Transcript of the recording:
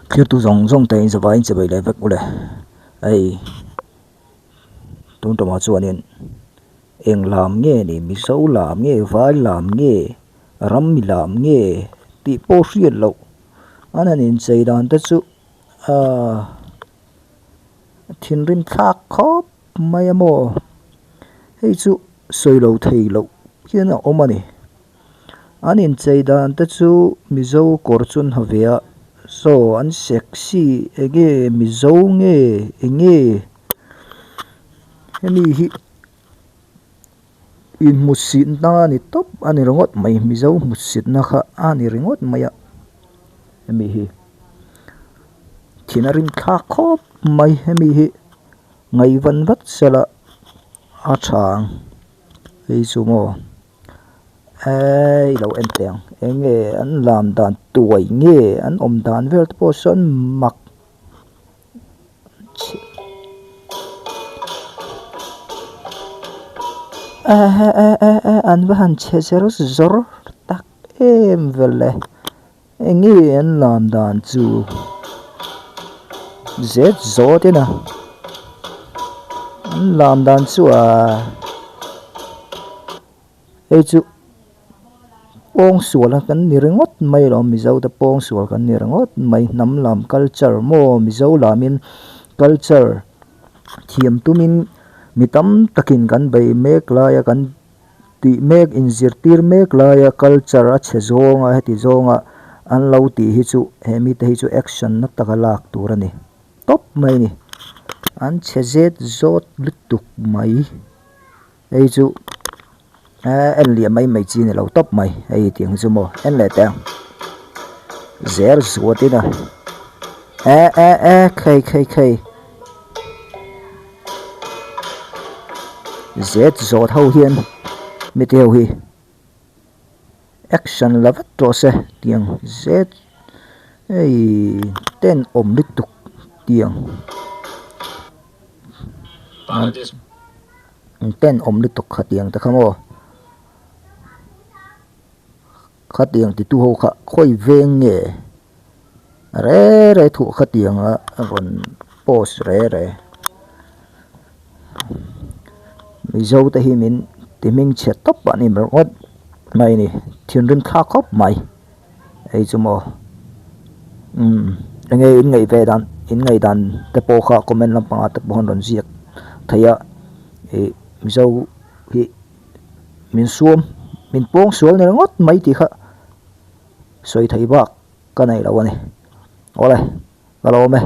Thirtu zawng zawng te in zavaiin chawei leh vek ule hei tun tumah chuanin eng lam nge ni mizo lam nge vai lam nge rammi lam nge tih pawh hriat loh an han inchei dan te chu ahh thinrim thlak khawp mai a maw hei chu sawi lo thei loh hian a awm a ni. An inchei dan te chu mizo kawr chu an ha ve a saw an sexy enge mizo nge enge hemi hi inhmuhsitna a ni tawp a ni ringawt mai mizo hmuhsitna kha a ni ringawt mai a hemi hi thin a rin thlak khawp mai hemi hi ngaihvan vat sela a tha ang hei chu maw. Eee i lo en teh ang eng nge an lam dan tuai nge an awm dan vel te pawh sawn mak eh eh eh eh an va han chhe zer zawr tak em vel e eng nge an lam dan chu zet zawt in a an lam dan chu ahh. Hei chu pawng sual a kan ni ringawt mai alawm mizo te pawng sual kan ni ringawt mai hnam lam culture maw mizo lamin culture thiam tumin mi tam takin kan bei mek laia kan tih mek inzirtir mek laia culture a chhe zawnga heti zawnga an lo tih hi chu he mite hi chu action na taka lak tur a ni tawp mai a ni an chhe zet zawt lutuk mai. Hei chu eh en liam mai mai chi a ni lo tawp mai hei tiang chu maw en leh teh ang zer zuat in a eh eh eh khei khei khei zet zawt ho hian mite ho hi action la vat tawh se tiang zet hei tenawm lutuk tiang. Tenawm lutuk khatiang te kha maw khatiang titu ho kha khawi veng nge re re thuah khatiang a rawn post re re mizo te hi min ti hming chhe tawp a ni ringawt mai a ni thinrim thlak khawp mai. Hei chu maw umm enge in ngaih ve dan in ngaih dan te pawh kha comment lampangah te pawh an rawn ziak thei a ih mizo hi min suam min pawng sual ni ringawt mai tih kha sawi thei bak ka nei lo a ni awle ka lawm e.